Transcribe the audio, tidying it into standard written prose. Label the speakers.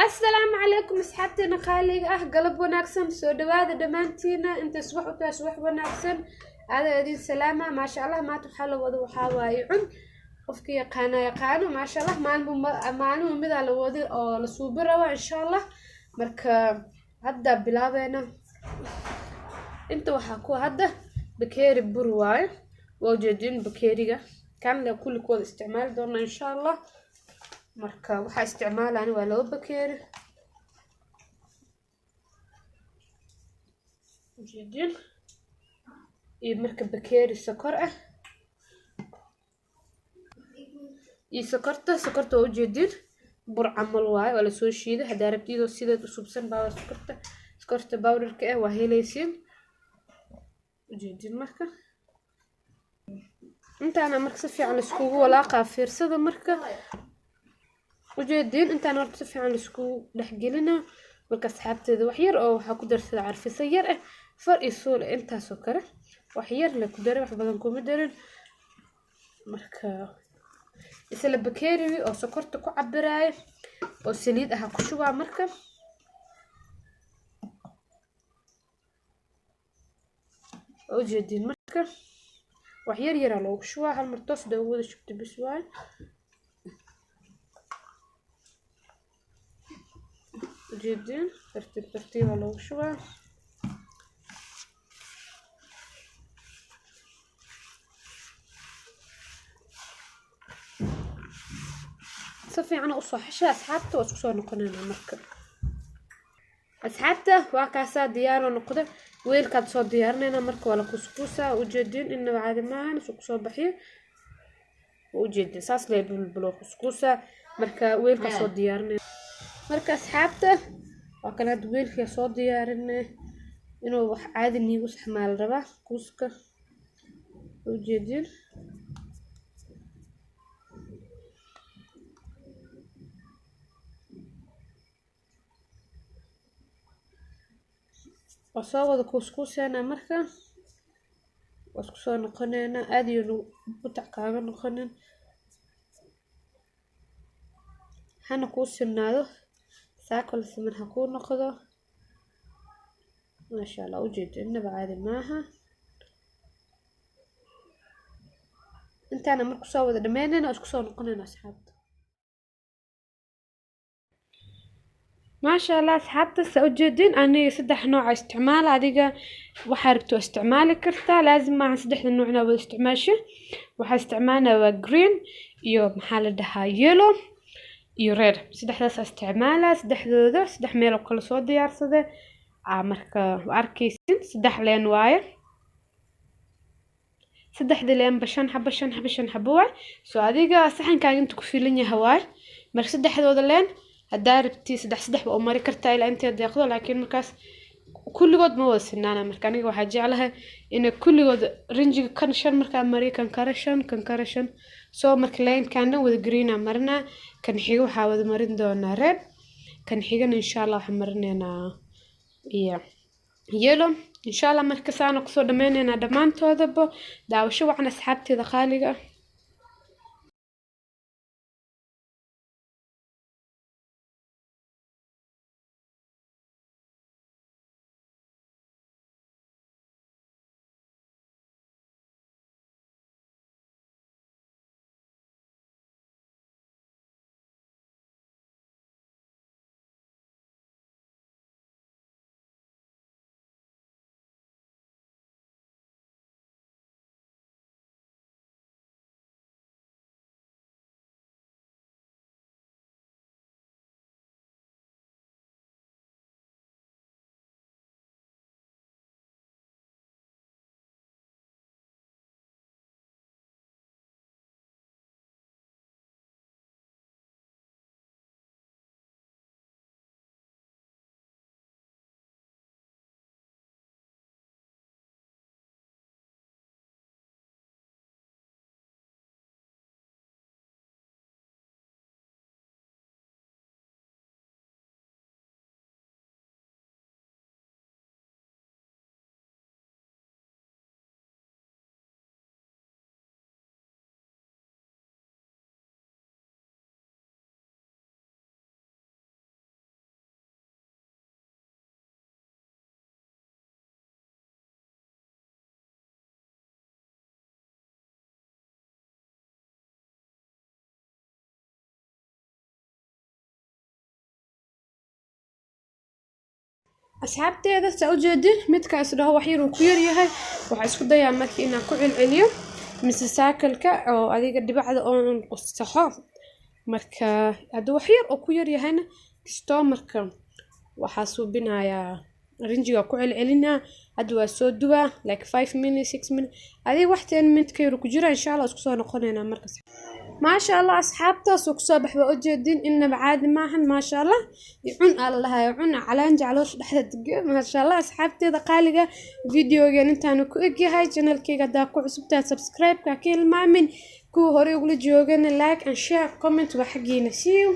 Speaker 1: Asalaamu calaykum asxaabteena qaaliga ah, galab wanaagsan, soo dhawaada dhammaantiina. Inta subax u tahay subax wanaagsan, aada idin salaama. Maasha allah, maanta waxaa la wado waxaa waaye cun qofka yaqaana yaqaano. Maasha allah, maalmu maalmuhu midaa la wado oo la suubi rabaa insha allah. Marka hadda bilaabeena. Inta waxaa ku hadda bakeeri bur waaye, waa ujeedin bakeeriga kan le kulli kuwada isticmaali doona insha allah. Marka waxaa isticmaalaan waa 2 bakeeri, ujeedin, iyo marka bakeeri sokor ah iyo sokorta. Sokorta waa ujeedin bur camal waaye, waa lasoo shiiday. Haddaa rabtid iyadoo sideed u subsan baa sokorta, sokorta bowderka ah waa helaysiin, ujeedin. Marka intaana marka si fiican laiskugu walaaqaa, fiirsada. Marka ujeediin intaan horta si fiican laiskugu dhexgelina. Marka asxaabteeda wax yar oo waxaa ku darsada carfisa yar ah, far iyo suul ah, intaasoo kale wax yar le ku daray, wax badan kuma darin. Marka isla bakeerigii oo sokorta ku cabiraaya oo saliid aha ku shubaa. Marka ujeediin marka wax yar yaraa loogu shubaa, hal mar toos dee ugu wada shubta bis waaye. Ujeediin tartiib tartiibaa loogu shubaa. Si fiican usoo xesha asxaabta, waa isku soo noqonaynaa. Marka asxaabta waa kaasaa diyaaroo noqda, weelkaad soo diyaarinayna. Marka waa la kuskuusaa, ujeediin, inaba caadi maahan isu kusoo baxiyo, waa ujeediin saas lee bulbulo kuskuusaa. Marka weelkaa soo diyaarinayna. Marka asxaabta waa kan hadda weelkaa soo diyaarinay, inuu wax caadi niigu saxmaa la rabaa kuuska, ujeediin. Waa soo wada kuuskuuseynaa, marka waa isku soo noqoneynaa, aada iyo butac kaaga noqonin, hana kuu sinaado, saako la siman ha kuu noqdo. Maasha allah, ujeedo inaba caadi maaha. Intaana marku soo wada dhameynayna, waa isku soo noqonayna asxaabta. Maasha allah asxaabta, saa ujeedin aniga 3 nooca isticmaal, adiga waxaa rabto isticmaali kartaa, laazim maaha saddexda nooc inaa wada isticmaasho. Waxaa isticmaalnaa waa green iyo maxaa la dhahaa yellow iyo red, saddexdaas isticmaala. Saddexdooda saddex meel oo kale soo diyaarsade. Marka waa arkaysin 3 leen waaye, saddexda leenba 5 xabo, 5 xabo, 5 xabo waaye. Soo adiga saxankaaga inta ku filan yahay waaye. Marka saddexdooda leen haddaa rabti saddex saddex waa u mari kartaa ilaa intay deeqdo, laakiin markaas kulligood ma wada sinaana. Marka aniga waxaa jeclahay inay kulligood rinjiga kan 5 markaa mariyo, kan kale 5, kan kale 5. Soo marka leenkan dhan wada green aa marinaa, kan xiga waxaa wada marin doonaa red, kan xigana insha allah waxaan marinaynaa iyo yellow insha allah. Marka saana kusoo dhameynaynaa dhammaantoodaba. Daawasho wacan asxaabteeda qaaliga ah. Asxaabteeda, saa ujeedin, midka isdhaho wax yar uu ku yaryahay, waxaa isku dayaa marka inaan ku celceliyo mise saakalka oo adiga dhibacda oon saxo. Marka hadduu wax yar oo ku yaryahayna kastoo, marka waxaa suubinayaa rinjiga ku celcelinaa. Hadda waa soo dubaa like 5 minutes, 6 minutes, adiga wax 10 minute ka yar ku jira. Insha Allah isku soo noqonaynaa markas. Maasha Allah, asxaabtaas oo kusoo bax, waa ujeedin, inaba caadi maahan. Maasha Allah, cun aa la dhahayo, cun calaanja caloosha dhexda dega. Maasha Allah, asxaabteeda qaaliga, videogan intaanu ku egyahay. Channelkayga haddaa ku cusubtahay, subscribe-ka ka hilmaamin. Kuwa hore ugula joogana, like and share, comment waa xaggiina. See you.